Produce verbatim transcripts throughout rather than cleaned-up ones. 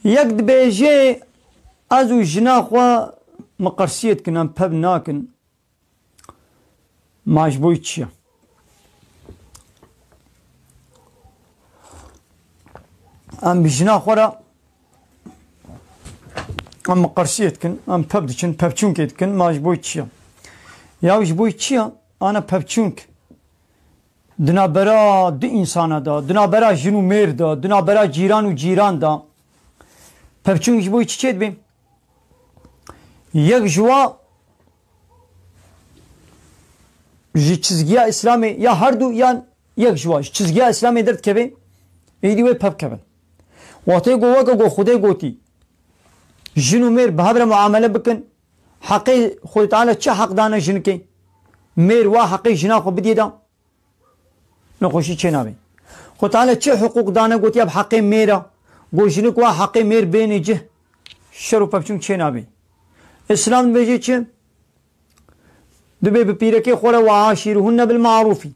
Yek dibêje, ez û jina xwe miqersiyê dikin, em peb nakin. Ma ji bo çi ye? Em bi jina xwe re em miqersiyê dikin, em peb diçin, pevçûnkê dikin, ma ji bo çi ye? Ya ji bo çi ye? Ana pevçûnk di navbera du însana de, di navbera jin û mêr de, di navbera cîran û cîran de pevçûn ji bo çi çêdibe? Yek ji wa ji çizgiya Îslamê ya her du yan yek ji wa ji çizgiya Îslamê derdikeve, êdî wê pevkevin. Wextê ku weke ku Xwedê gotî, jin û mêr bi hev re muamele bikin, heqê Xwedê Teala çi heq dane jinikê? Mêr wa heqê jina xwe bidiyê de? Nexweşî çênabe. Xwe Teala çi hiqûq dane gotiye bi heqê mêr e? Got jinik wa heqê mêr bênê cih. Şer û pevçûn çênabe. Îslam dibêje çi? Dibê bi pîrekê xwe re "Ve aşîruhunne bil marûfî."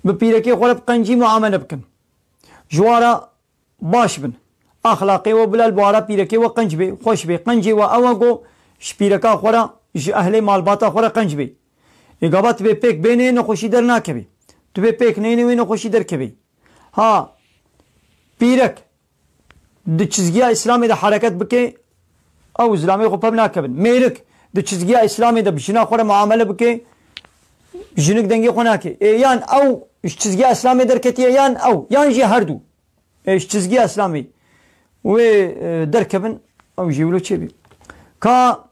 Bi pîrekê xwe re bi qencî muamele bikin. Ji wa re baş bin. Axlaqê we bila li bara pîrekê we qenc bê, xweş bê. Qencê we ew e ku ji pîreka xwe re, ji ehlê malbata xwe re qenc bê. Ê gava tu bê pêk bênê nexweşî dernakevê. Tu bê pêk neyne wê nexweşî derkevê. Ha, pîrek di çizgiya Îslamê de hereket bike, ew zilamê xwe peb nakevin. Mêrik di çizgiya Îslamê de bi jina xwe re muamele bike, jinik dengê xwe nake. Ê yan ew ji çizgiya Îslamê derketiye yan ew, yan jî her du. Ê, ji çizgiya Îslamê wê, e, derkevin, ew jî wilo çêbî. Ka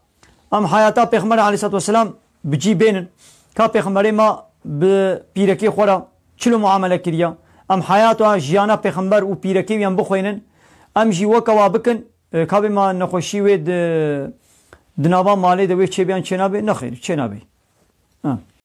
em heyata Pêxember aleyhissalatu vesselam bi cî bênin, ka Pêxemberê me bi pîrekê xwe re çilo muamele kiriye, em heyata jiyana Pêxember û pîrekê wî em bixwînin, em jî weke wa bikin, e, ka bê me nexweşî wê di, di nava malê de wê çêbê yan çênabê? Nexêr, çênabê. Ha.